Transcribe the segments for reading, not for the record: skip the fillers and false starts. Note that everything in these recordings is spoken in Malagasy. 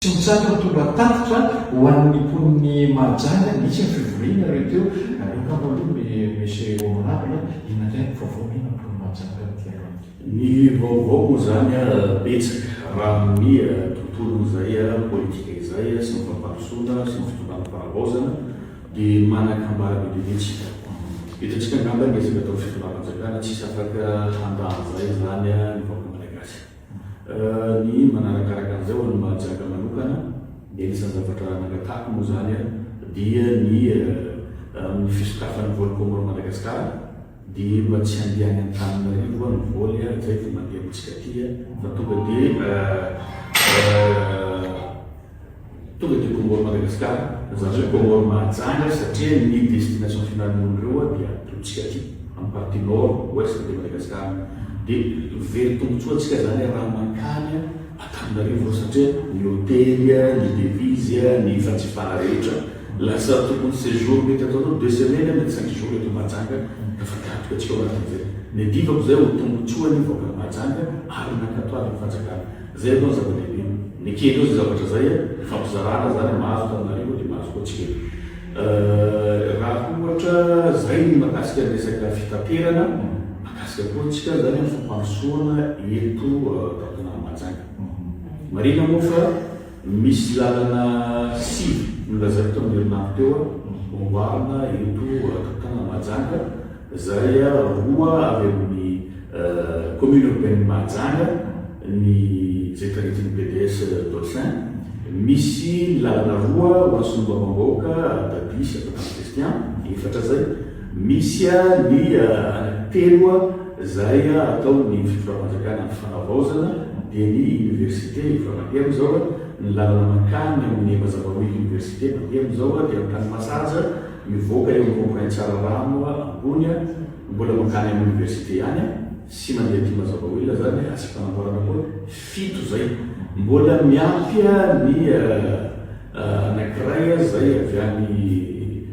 Tsy mitsahatra mitondra tatitra ho an'ny mponin'i Mahajanga nisy ny fivoriana ireo teo. Aleo angamba aloha Monsieur Honorable, inona indray ny vaovao omena ny mponin'i Mahajanga amin'ity androany ity? Ny vaovao moa izany betsaka raha amin'ny tontolon'izay politika izay sy ny fampandrosoana sy ny fitondrana fanavaozana dia manan-kambara be dia be tsika. Hitantsika angamba ny ezaka ataon'ny fitondram-panjakana, tsisy afaka handà an'izay izany ny vahoaka malagasy. Ny manarakaraka an'izay ho an'i Mahajanga manokana dia anisan'ny zavatra nangatahako moa izany dia ny amin'ny fisokafan'ny vol Comore Madagascar dia mba tsy handeha any Antananarivo ny vol izay vao mandeha amintsika aty fa tonga dia Tonga dia Comores Madagascar, izany hoe Comores Mahajanga satria ny destination finale n'olona ireo dia ataontsika aty amin'ny partie nord ouest de Madagascar. Dia very tombotsoa antsika izany raha mankany Antananarivo satria ny hotely, ny devise, ny fanjifana rehetra lasa tokony séjour mety ataonao deux semaines mety cinq jours eto Mahajanga ka fatiantoka antsika ao anatin'izay. Ny adivako izay ho tombotsoa ny vahoakan'i Mahajanga ary nankatoavin'ny fanjakana. Zay aloha ny zava-dehibe. Nekendreo zay zavatra zay a, ifampizarana zany mahazo Antananarivo dia mahazo koa tsika eto. Raha ohatra zay ny mahakasika ny resaka fitaterana, mahakasika koa tsika zany amin'ny fampandrosoana eto tantanan'i Mahajanga. Marihina moa fa misy lalana sivy nolazaiko tamin'ny herinandro teo amboarina eto tantanan'i Mahajanga, Zay roa avy amin'ny commune urbaine Mahajanga ny izay taritin'ny PDS Dolcin. Misy ny lalana roa ho an'ny solombavambahoaka Daddy sy Atatany Christian, efatra zay. Misy ny anankitelo izay ataon'ny fitondram-panjakana ny fanavaozana dia ny université efa mandeha amin'izao, ny lalana mankany amin'ny Mazavahoy université mandeha amin'izao dia Antanimasaja, Mivoaka eo amin'ny rond-point Tsararano ambony mbola mankany amin'ny université ihany sy mandeha aty Mazavaoil zany asiam-panamboarana koa fito zay. Mbola miampy ny anakiray zay avy any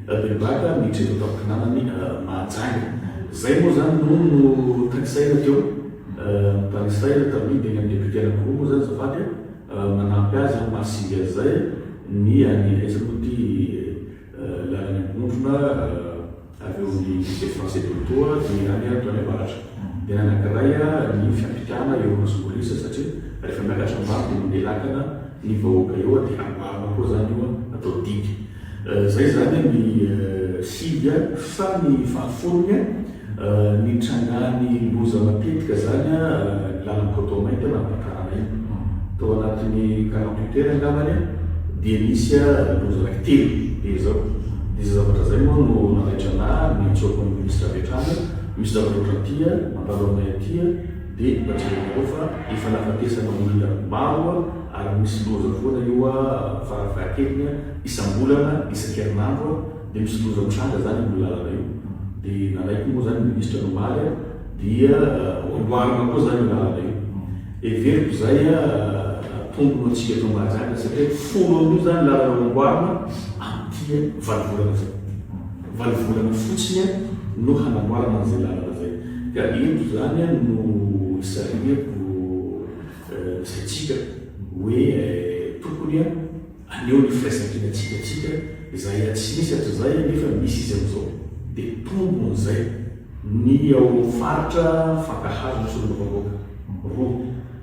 Belobaka miditra eto an-tampon-tanànan'i Mahajanga. Zay moa zany no notanisaina teo, notanisaina tamin'ny dia ny an'ny député anakiroa moa zany azafady manampy azy amin'ny maha sivy azy zay ny any aiza moa ity Lalana Ambondrona avy eo amin'ny Lycée Français de Otoa dia any Antoany Avaratra. Dia ny anankiray ny fiampitana eo Masobolisa satria rehefa miakatra ny rano dia mandeha lakana ny vahoaka eo dia amboarina koa izany io atao digue. Izay izany ny sivy fa ny fahafolony Nitrangan'ny loza matetika izany ny lalan'i Cotomainty anaty iny. Tao anatin'ny 48 heures angambany dia nisy loza anaky telo be izao. Dia izay zavatra izay moa no nanaitra anà niantsoako ny minisitra avy hatrany, misy zavatra ohatran'ity mandalo aminay aty dia mba jerenareo fa efa nahafatesana olona maro ary misy loza foana io farafahakeliny isam-bolana, isan-kerinandro. Dia misy loza mitranga zany amin'io lalana io. Dia nanaiky moa zany ny ministra nomaly dia ho amboarina koa zany io lalana io. Heveriko izay tombony ho antsika eto Mahajanga satria folo amin'io zany lalana ho amboarina amin'ity valo volana izay. Valo volana fotsiny no hanamboarana an'izay lalana izay. Ka eto zany no isarihako ny saintsika hoe tokony Haneho ny firaisankinantsika antsika izay tsy nisy hatrizay nefa misy izy amin'izao. Dia tombony izay. Ny ao amin'ny faritra mifankahazo amin'ny solombavambahoaka. Roa.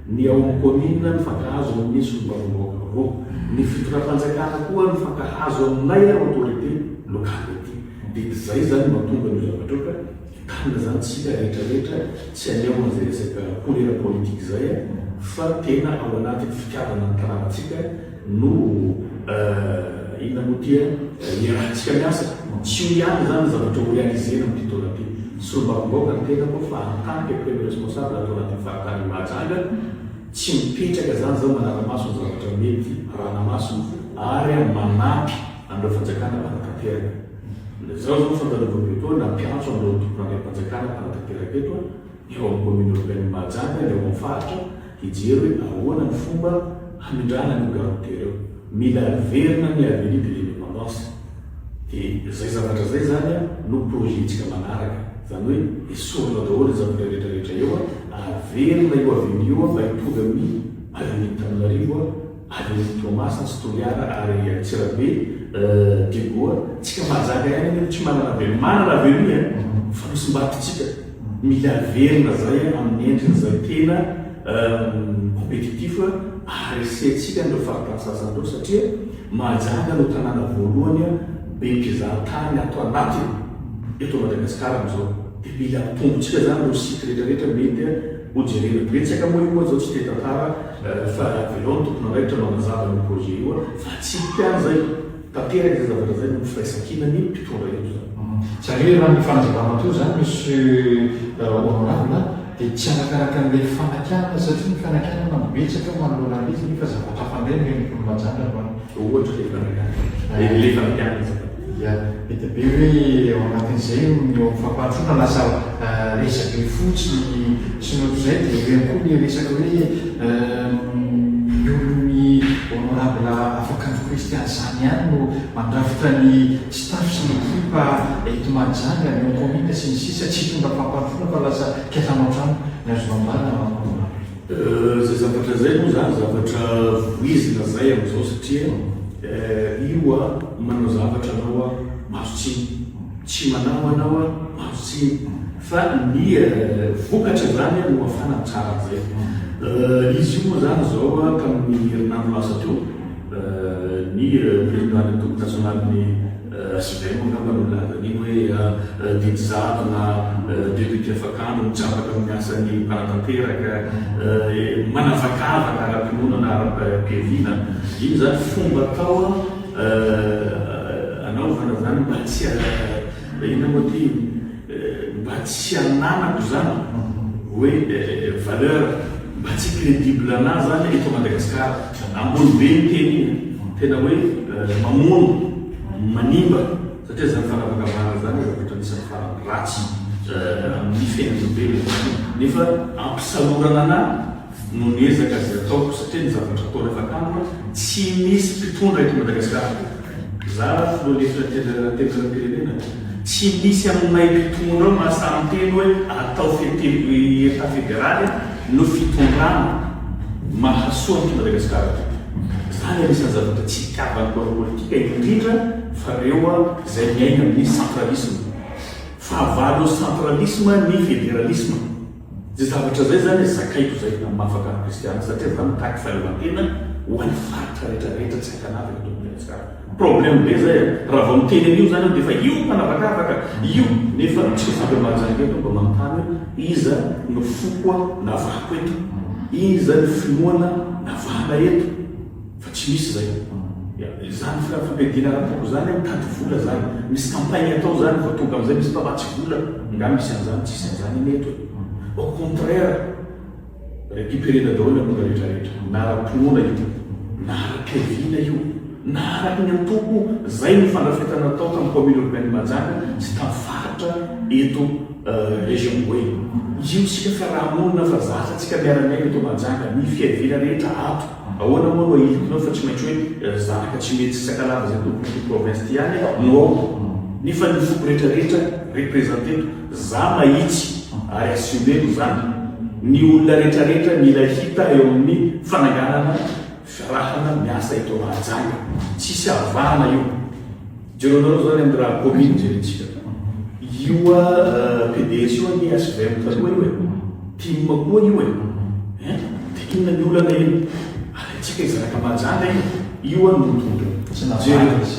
Ny ao amin'ny kaominina mifankahazo amin'ny solombavambahoaka. Roa. Ny fitondram-panjakana koa mifankahazo aminay ary autorité locale aty. Dia izay izany no mahatonga an'io zavatra io ka. Entanina zany tsika rehetra rehetra tsy haneho an'izay resaka couleur politique zay fa tena ao anatin'ny fitiavana ny tanànantsika no inona moa ty iarahantsika miasa. Tsy io ihany zany ny zavatra ho realiser-na amin'ity taona ity. Solombavambahoaka ny tenako fa en tant que premier responsable ato anatin'ny faritanin'i Mahajanga, tsy mipetraka zany zaho manara-maso ny zavatra mety arahana-maso ary manampy an'ireo fanjakana mpanatanteraka. Izao izao ny fandalovako eto, nampiantso an'ireo tompon'andraiki-panjakana mpanatanteraka eto, ny ao amin'ny commune urbaine Mahajanga, ny ao amin'ny faritra, hijery hoe ahoana ny fomba hamindrana an'io gare routière io. Mila averina ny avenue de l'indépendance. Dia izay zavatra izay izany no projet-ntsika manaraka. Izany hoe esorina daholo ny zavatra rehetra rehetra eo, averina io avenue io mba hitovy amin'ny avenue Antananarivo. Avy any Toamasina sy Toliara ary Antsirabe, Diego, tsika Mahajanga ihany anie no tsy manana avenue, manana avenue e, fa nosimbadintsika, mila averina zay amin'ny endriny zay tena compétitif aharesentsika an'ireo faritany sasany ireo satria Mahajanga no tanàna voalohany be mpizaha tany ato anatiny eto Madagasikara amin'izao, dia mila ampitombotsika zany ireo site rehetra rehetra mety ho jerena, betsaka moa io moa zao tsy te hitantara. Fa avelao ny tompon'andraikitra manazava an'io projet io fa atsipika any zay, tanteraka izay zavatra izay noho ny firaisankinan'ny mpitondra eto zany. Izany hoe raha ny fanazavana teo izany Monsieur Honorable dia tsy arakaraka an'ilay fanakianana satria ny fanakianana no betsaka manoloana an'ilay izy nefa zavatra hafa indray no henoko ny Mahajanga androany. Ohatra ilay fanakianana. Ilay fanakianana azafady. Ya, be dia be hoe ao anatin'izay ny eo amin'ny fampandrosoana lasa resabe fotsiny sy ny ohatr'izay dia eo ihany koa ny resaka hoe ny olon'ny honorable Afakandro Christian izany ihany no mandrafitra ny staff sy ny ekipa eto Mahajanga, ny ao commune sy ny sisa tsy hitondra fampandrosoana fa lasa kiantrano an-trano ny azo ambara honorable. Izay zavatra izay moa izany zavatra voizina izay amin'izao satria io a manao zavatra anao a mahazo tsiny, tsy manao anao a mahazo tsiny fa ny vokatra izany no ahafahana mitsara an'izay. Izy io moa izany izao a tamin'ny herinandro lasa teo ny président ny antoko nasionalin'ny HVM angamba no nilaza an'iny hoe didy jadona, député afakandro mijabaka amin'ny asan'ny mpanatanteraka, manavakavaka ara-pinoana na ara-piaviana. Iny izany fomba atao anaovana izany mba tsy inona moa ity, mba tsy hananako izany hoe valeur, mba tsy crédible anah izany eto Madagasikara. Ambony be ny teny iny, tena hoe mamono, manimba, satria izany fanavakavahana izany zavatra anisan'ny farany ratsy amin'ny fiainan'olombelona izany, nefa ampisalorana anah no ny ezaka izay ataoko satria ny zavatra ataony afakandro tsy misy mpitondra eto Madagasikara, za filoha lefitra antenimierampirenena, tsy misy aminay mpitondra ao mahasahy miteny hoe atao Etat federaly no fitondrana mahasoa an'ity Madagasikara ity. Izany anisan'ny zavatra tsy itiavan'ny mpanao politika indrindra fa reo izay miaina amin'ny centralisme. Fahavalon'ny centralisme ny federalisme. Izay zavatra izay izany zakaiko izay amin'ny maha fakana kristiana satria za mitaky fahaleovantena ho an'ny faritra rehetra rehetra tsy ankanavaka eto Madagasikara. Problème be zay a! Raha vao miteny an'io zany aho dia efa io mpanavakavaka io nefa tsika samby Mahajanga eto mba manontany hoe iza no foko navahako eto? Iza ny finoana navahana eto? Fa tsy misy zay. Izany fampiadiana ara-poko zany mitady vola zany. Misy campagne atao zany vao tonga amizay misy mpamatsy vola. Nga misy an'izany? Tsisy an'izany anie eto e. Au contraire. Recuperena daholo ny olona rehetra rehetra, na ara-pinoana io, na ara-piaviana io, na araky ny antoko, zay no fandrafetana natao tamin'ny commune urbaine Mahajanga sy tamin'ny faritra eto région Boeny. Io isika fiaraha-monina fa zatra tsika miara-miaina eto Mahajanga, ny fiaviana rehetra ato. Ahoana moa no ahilikinao fa tsy maintsy hoe zanaka Tsimihety sy Sakalava izay tompon'ity province ity ihany no ao, nefa ny foko rehetra rehetra representer eto. Za mahitsy ary assumer-ko zany. Ny olona rehetra rehetra mila hita eo amin'ny fananganana fiarahana miasa eto Mahajanga. Tsisy avahana io. Jereonareo zany amin'ny raha commune jerentsika. Io PDS io anie HVM taloha io e. Tim koa io e. Hein? Dia inona ny olana eo? Alaintsika i zanaka Mahajanga io. Io no mitondra. Tsy navahana izy.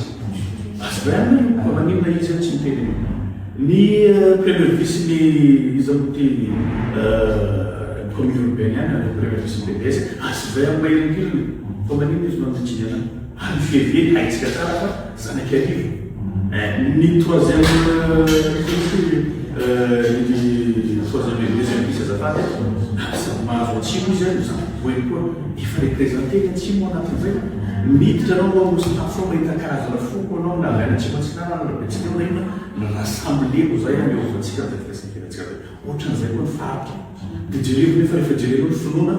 HVM io, fa maninona izy tsy miteny an'io? Ny premier vice ny iza moa ty commune urbaine ihany ny premier vice ny PDS HVM mahiringiriny fa maninona izy manome tsiny anah? Ary ny fiaviany haintsika tsara fa zanak'Iarivo ny troisième ny troisième et deuxième vice azafady sady mahazo atsimo izy no sady boeny koa efa représenter ny atsimo ao anatin'izay miditra anao ao Nosy-Tafo ao mahita karazana foko anao na avy any atsimo atsinanana na betsileo na inona Ny rassembler-ko zay aneovantsika an'izay firaisankinantsika zay. Ohatran'izay koa ny faritra. Dia jerevo nefa rehefa jerenao ny finoana,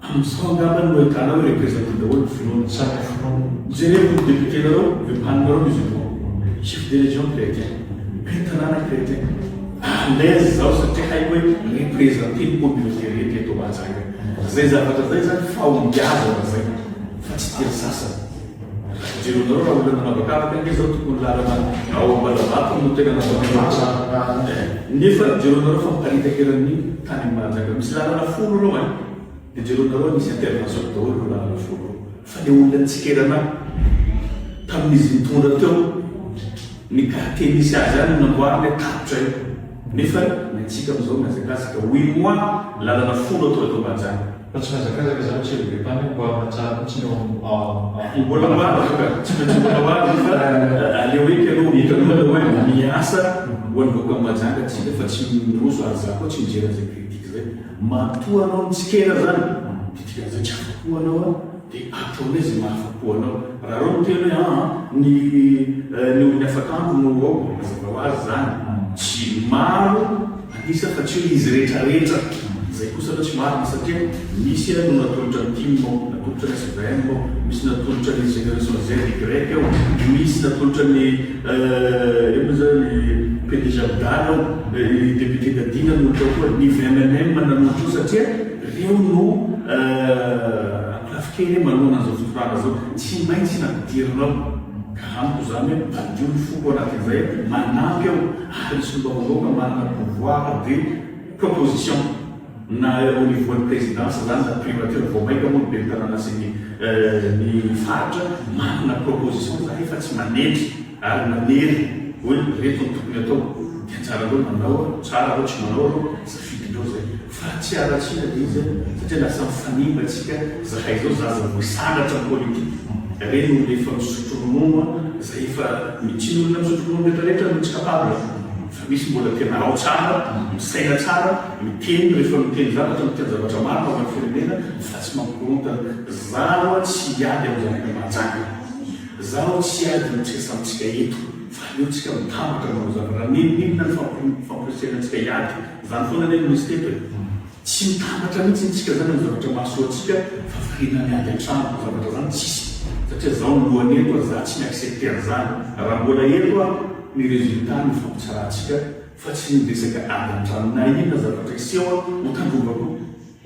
amin'izao angamba no ahitana hoe representer daholo ny finoana. Samy finoana. Jerevo ny député-nareo, VPAN-nareo musulman, chef de région chrétien, ben'ny tanàna chrétien. À l'aise zaho satria haiko hoe representer ny communauté rehetra eto Mahajanga. Zay zavatra zay zany fahombiazana zay. fa tsy tian'ny sasany. Jerenareo raha olona nanavakavaka ange zao tokony lalana ao Ambalavato no tena nataonareo eh. Nefa jerenareo fa miparitaka eran'ny tany Mahajanga misy lalana folo ireo eh. Dia jerenareo nisy intervention daholo ireo lalana folo ireo. Fa le olona nitsikerana tamin'izy nitondra teo ny quartier nisy azy ihany no namboariny hoe tapitra io. Nefa ny antsika amin'izao mihazakazaka huit mois lalana folo atao eto Mahajanga. Fa tsy mihazakazaka izany tsy eo be tany hoe amboarina tsara mihitsy ny ao am. Mbola ho avy io ka, tsy maintsy mbola ho avy io fa aleo eky aloha hita aloha ilay hoe miasa ho an'ny vahoakan'i Mahajanga tsika fa tsy miroso ary za koa tsy mijery an'izay critique zay. Matoa anao mitsikera zany dia dikan'izay tsy afa-po anao an, dia ataonay izay mahafa-po anao. Raha reo miteny hoe aa ny ny olon'ny afakandro no ao, mazava ho azy zany, tsy maro an'isa fa tsy hoe izy rehetra rehetra, izay kosa aloha tsy marina satria misy no natolotra ny tim ao, natolotra ny hvm ao, misy natolotra ny génération Z, Y ao, misy natolotra ny ino moa zany PDG Abdala ao, ny député Dadi nanolotra ao koa, ny VMNM nanolotra ao satria reo no ankolafy kely manohana an'izao fitondrana zao, tsy maintsy nampidirina ao, ka amiko zany hoe madio ny foko anatin'izay, manampy aho ary ny solombavambahoaka manana pouvoir de proposition na au niveau ny présidence zany na primature vao maika moa ny ben'ny tanàna sy ny ny faritra manana proposition zahay fa tsy manendry ary manery hoe reto no tokony atao dia anjarandreo manao tsara reo tsy manao reo safidindreo zay fa tsy haratsiana le izy satria lasa mifanimba tsika zahay zao zaza vao hisandratra am politique reny olona efa misotro ronono zay efa tsy ny olona misotro ronono rehetra rehetra no tsy capable. Fa misy mbola tena ao tsara, misaina tsara, miteny rehefa miteny zavatra, miteny zavatra marina ho an'ny firenena fa tsy mampikorontana. Zaho tsy hiady amin'ny zanaka Mahajanga. Zaho tsy hiady amintsika samy tsika eto fa aleo tsika mitambatra manao zavatra. N'inon'inona ny famporisihana antsika hiady. Zany foana anie no nisy teto e. Tsy mitambatra mihitsy tsika zany amin'ny zavatra mahasoa antsika fa variana miady an-trano. Zavatra zany tsisy. Satria zaho ny lohany eto ary zaho tsy mi-accepter an'izany. Raha mbola eto aho, ny résultat no ifampitsarantsika fa tsy ny resaka ady an-trano na inona zavatra hiseho ho tandrovako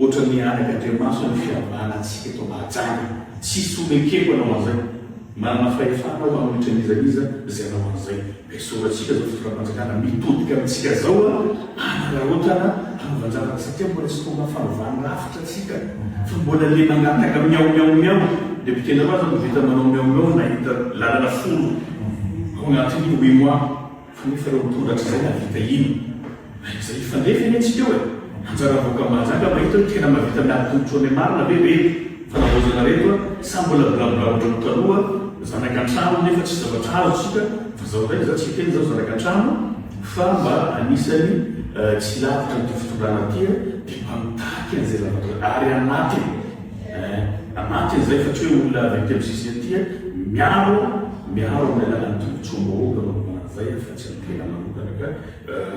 ohatran'ny anakandriamaso ny fihavanantsika eto Mahajanga. Tsisy ho nekeko hanao an'izay. Manana fahefana aho hanohitra n'iza n'iza izay hanao an'izay. Esorantsika izao fitondram-panjakana mitodika amintsika izao hanararaotana hanaovan-javatra satria mbola tsy tonga fanovana rafitra tsika fa mbola le mangataka miao miao miao. Député-nareo aza no vita manao miao miao nahita lalana folo ao anatin'ny huit mois fa nefa ireo mitondra hatrizay nahavita ino? Izay hifandefy anie tsika eo e! Anjara vahoaka Mahajanga mahita hoe tena mahavita miady tombotsoa any marina ve reto fanavaozana reto a sa mbola blabla ohatran'ny taloha zanaka an-trano nefa tsy zavatra azo tsika fa zao ndray za tsy hiteny zao zanaka an-trano fa mba anisany tsy lavitra an'ity fitondrana ty a dia mba mitaky an'izay zavatra ary anatiny eh anatiny zay fa tsy hoe olona avy aty amin'ny sisiny aty a miaro miaro amin'ny alalan'ny tombotsoam-bahoaka no anaovana an'izay fa tsy amin'ny tena manokana ka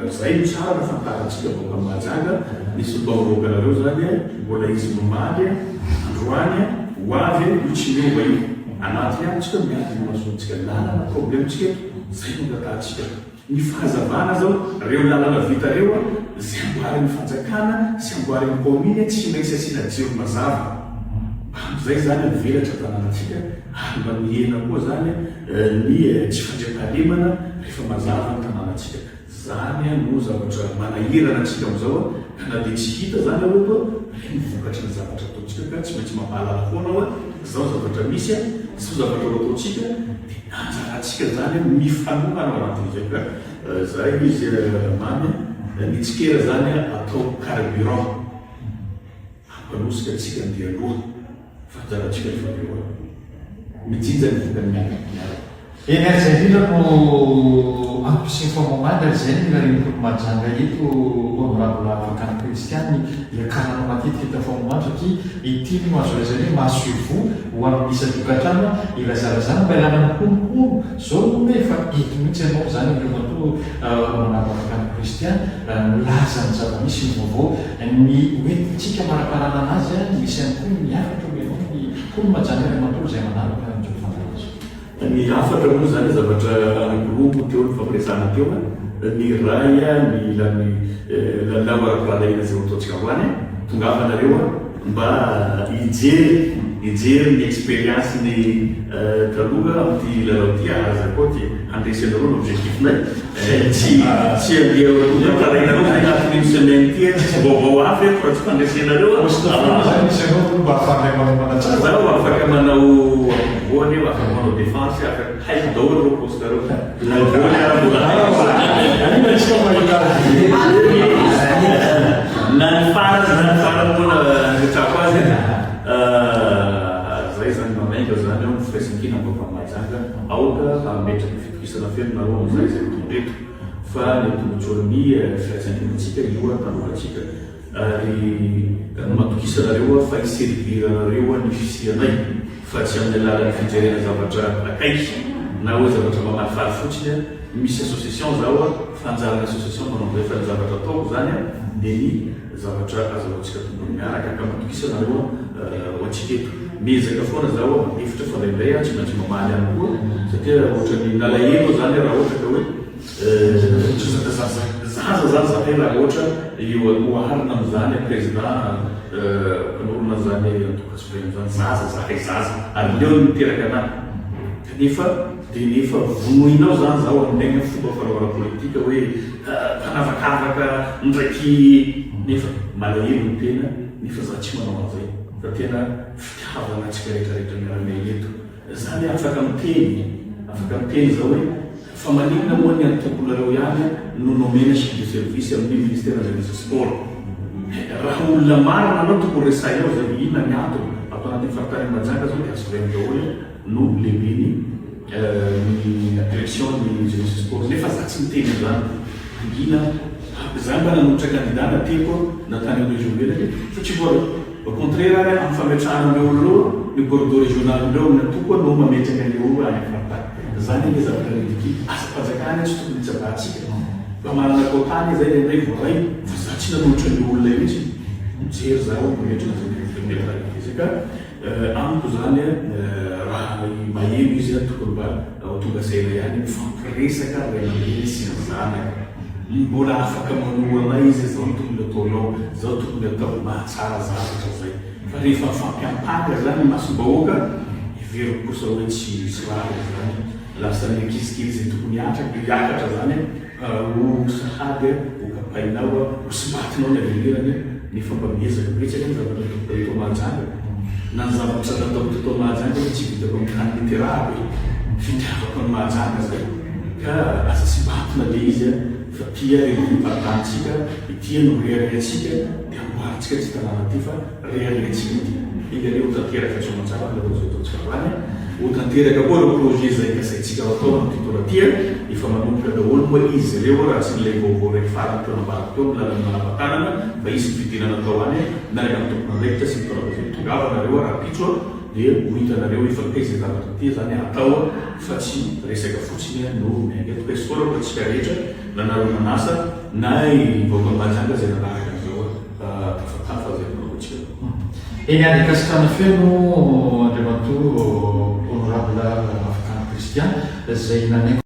Zay no tsara no fantarantsika vahoaka Mahajanga, ny solombavambahoakanareo zany mbola izy nomaly, androany, ho avy io tsy miova io. Anaty ihany tsika miady ny mahazoantsika lalana problème tsika eto, zay no angatahantsika. Ny fahazavana zao, reo lalana vita reo zay amboarin'ny fanjakana sy amboarin'ny kaominy tsy maintsy asiana jiro mazava. Mba amizay zany mivelatra tanànantsika ary mba mihena koa zany ny tsy fandriampahalemana rehefa mazava ny tanànantsika. Zany no zavatra manahirana antsika amizao ka na dia tsy hita zany aloha toa reny vokatry ny zavatra ataontsika ka tsy maintsy mampahalala foana hoe zao zavatra misy zao zavatra ho ataontsika dia anjarantsika zany mifanohana ao anatin'izay ka zay izy Mamy ny tsikera zany atao carburant. Hampanosika antsika ny dia aloha fa anjarantsika rehefa avy eo mijinja ny vokany miaraka. Eny ary izay indrindra no antom-pisian'ny famohamady ary izay no irarian'ny Tompo Mahajanga eto Honorable Vakana Christian ny hiakarana matetika eto amin'ny famohamady satria ity no azo lazaina hoe masoivoho ho an'ny isan-tokantrano ilazalazana mba hialana amin'ny honohono izao hono efa eto mihitsy ianao izany Andriamatoa Honorable Vakana Christian milaza ny zava-misy ny vaovao Ny hoentintsika manaparana anazy, misy ihany koa ny hafatra omenao ny mponina Majanga Andriamatoa izay manaraka an'izao fandaharana izao. Ny hafatra moa izany zavatra anankiroa moa teo nifampiresahana teo, ny iray ny lalao ara-pirahalahiana izay ho ataontsika androany, tongava nareo. mba hijery hijery ny expérience ny taloha amin'ity lalao ity ary aza koa ty handresy anareo ny objectif-nay. Tsy tsy andeha ho tantarainareo zay anatin'iny semaine ity e, tsisy vaovao hafa eto raha tsy fandresenareo a. Poste foana zany misy anao aloha mba ahafahanay manomana tsara. Zaho afaka manao ampovoany eo, afaka manao défense, afaka, haiko daholo ireo poste ireo. Na goal ara mbola haiko. Anina tsika mahita azy. Na ny farany na ny farany mbola ametrahako azy e. Zay zany mamainga zany ao ny firaisankina vaovao Mahajanga, aoka hametraka Fitokisana feno nareo amin'izay izay mitondra eto fa ny tombotsoan'ny firaisankinantsika io tanorantsika ary matokisa nareo aho fa hi-servir anareo ny fisianay fa tsy amin'ny alalan'ny fijerena zavatra akaiky na hoe zavatra mamalifaly fotsiny misy association zaho fa anjaran'ny association manao an'izay fa ny zavatra ataoko zany dia ny Zavatra azahoantsika tombony miaraka ka matokisa nareo ho antsika eto. Miezaka foana zaho mandefitra fa indraindray aho tsy maintsy mamaly ihany koa satria ohatran'ny nalahelo aho zany raha ohatra ka hoe zaza zany zahay raha ohatra eo oharina amin'izany président mpanorina an'izany antoko HVM zany zaza zahay zaza ary leo ny niteraka anah kanefa dia nefa vonoinao zany zaho amin'ny fomba fanaovana politika hoe Mpanavakavaka ndraiky nefa malahelo ny tena nefa za tsy manao anzay fa tena fitiavana antsika rehetra rehetra miara-miaina eto za le afaka miteny afaka miteny za hoe fa maninona moa ny antokonareo ihany no nomena chef de service amin'ny ministère jeunesse sport raha olona marina anao tokony resahinao zay inona ny antony ato anatin'ny faritany Mahajanga zao de HVM daholo no lehibeny ny direction ny jeunesse sport nefa za tsy miteny an'izany mangina za mba nanolotra candidat na teko na tany amin'ny région Melaky fa tsy voaray au contraire ary amin'ny fametrahana an'ireo olona ireo ny bordeaux régional ireo amin'ny antoko no mametraka an'ireo olona any amin'ny faritany zany anie zavatra ridicule asam-panjakana tsy tokony hitsabahantsika mba manana quota anie zay indraindray voaray fa za tsy nanolotra an'io olona io mihitsy mijery za hoe mametraka an'izay ka Amiko zany raha maheno izy tokony mba ho tonga saina ihany mifampiresaka ray aman-dreny sy ny zanaka. Mbola afaka manohana izy zao no tokony ataonao, zao tokony atao mahatsara zavatra zay. Fa rehefa mifampiampanga zany imasom-bahoaka heveriko kosa hoe tsy rariny zany. Lasa ny ankizy kely zay tokony hiakatra zany Ho sahady ho kapainao, ho simbatinao ny avenir-ny, nefa mba miezaka betsaka ny zavatra ataoko teto Mahajanga, na ny zavatra nataoko teto Mahajanga aloha tsy vitako amin'ny tany niterahako e, fitiavako an'i Mahajanga zay, ka aza simbatina le izy fa tia renivohim-paritanintsika, ity no reharehantsika, dia amboarintsika ity tanàna ity fa. Reharehantsika ity. Enga anie ho tanteraka soamantsara ny lalao izay ataontsika androany a! Ho tanteraka koa ireo projet izay kasaintsika ho atao amin'ity taona ity a! Efa manomboka daholo moa izy ireo raha tsy ilay vaovao iray farany teo nambarako teo amin'ny lalan'ny Manavatanana fa hisy ny fidirana atao any miaraka amin'ny tompon'andraikitra sy ny mpanao gazety. Tongava nareo rahampitso a! Dia ho hitanareo efa kay izay zavatra ity izany atao fa tsy resaka fotsiny no miainga eto. Ka isaorako antsika rehetra na nareo nanasa na i vahoakan'i Mahajanga izay nanaraka an'izao a! Tafatafa izay nanaovantsika. Eny ary ankasitrahana feno Andriamatoa Honorable Rafakana Christian izay nanaiky.